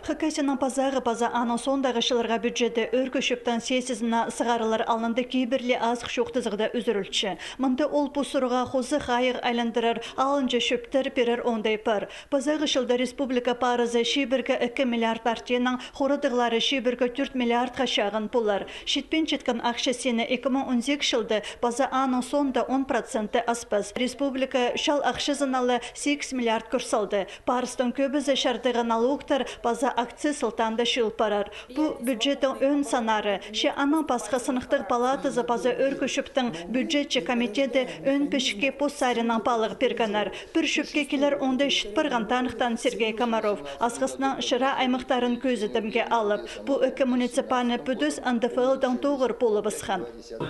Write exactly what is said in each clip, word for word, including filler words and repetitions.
Хакасияның пазағы паза аның соондағы чылларға бюджеті Ӧӧркі Чӧптің сессиязына сығарылар алнында кибірле азых чоохтазығда ӱзӱрілче. Мында ол пу сурығға хоза хайығ айландырар алынҷа чӧптер пирер оңдай пар. Пазағы чылда республика парызы чибіргі ікі миллиард артынаң, хорадығлары чибіргі тӧрт миллиардха чағын полар. Читпинчеткен ахча сині ікі муң он сигіс чылда паза аның соонда он процентті аспас. Республика чал ахчазын ала сигіс миллиард кӱр салды. Парыстың кӧбізі чардығы налогтар паза акциз сылтаанда чыыл парар. Пу бюджеттің ӧӧн саннары. Че анаң пасха сыныхтығ палатазы паза Ӧӧркі Чӧптің бюджетче комитеті ӧӧн пічікке пос саринаң палығ пиргеннер. Пір чӧпке килер оңдай чіт парған, таныхтаан Сергей Комаров. Асхыснаң чыра аймахтарын кӧзідімге алып, пу ікі муниципальный пӱдес Н Д Ф Л-даң тоғыр полыбысхан.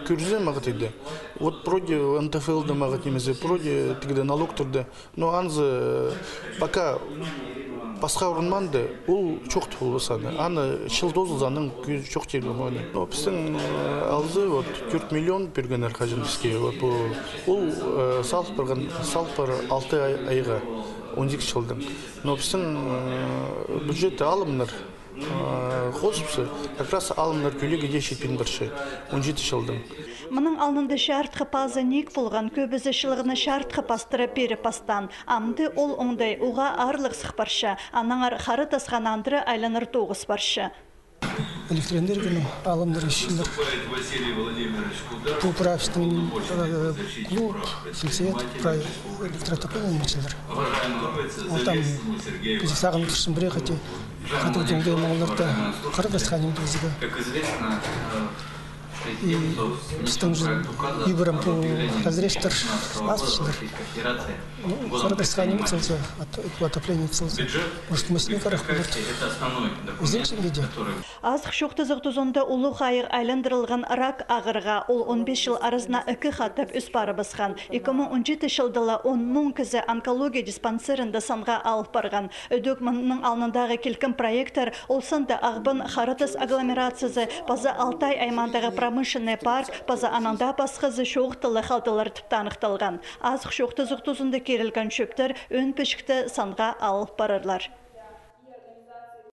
Кӧрзе, мағат иді. Вот вроде Н Д Ф Л-да мағат нимезі, вроде тігде налогтарда. Но анзы, э, пока пасха орынмаанда, ол чоохтап полбас аны. Аны чыл тоозылза, анаң кӧзіт чоохтирға маңа. Но пістің, э, алза, вот, тӧрт миллион пиргеннер хаҷан піске. Вот пу, ол, э, салып парған, салып пар алты ай-, айға, он сигіс чылдаң. Но пістің, э, бюджетте алымнар, э, хозыбысса, как раз алымнар тӧлирге дее читпин парча, он читі чылдаң. Мының алнында чарытхы пазы ниик полған, кӧбізі чылығны чарытхы пастыра пиріп пастаан. Амды ол оңдай уғаа аарлығ сых парча, аннаңар хара тасха нандыра айланар тоғыс парча. Электроэнергияның алымнары читчелер. Пу правительствоның, э, клуб, сельсовет, прай электроотоплениеге читчелер. Ол там, кізі сағын турчам, пірее хати, хатығ оңдай малларда хара тасха ниме тузыға. И пістің же ибірім пу разрезтер азыпчалар. Ну, хара тасха ниме салза, от-, отопление салза, может, мастер кирек полар. Ізенчең иді. Азых чоохтазығ тузында улуғ хайығ айландырылған рак ағырығы. Ол он пис чыл аразына ікі хатап ӧс парыбысхан. Ікі муң он читі чылда ла он муң кізі онкология диспансерінде санға алыл парған. Ідӧк мының алнындағы килкім проекттер, ол санда Ағбан Хара Тас агломерациязы паза Алтай аймағындағы промышленный парк, паза анаң даа пасхазы чоохталығ халдылар тіп таныхталған. Азых чоохтазығ тузында кирілген чӧптер ӧӧн пічікте санға алыл парарлар.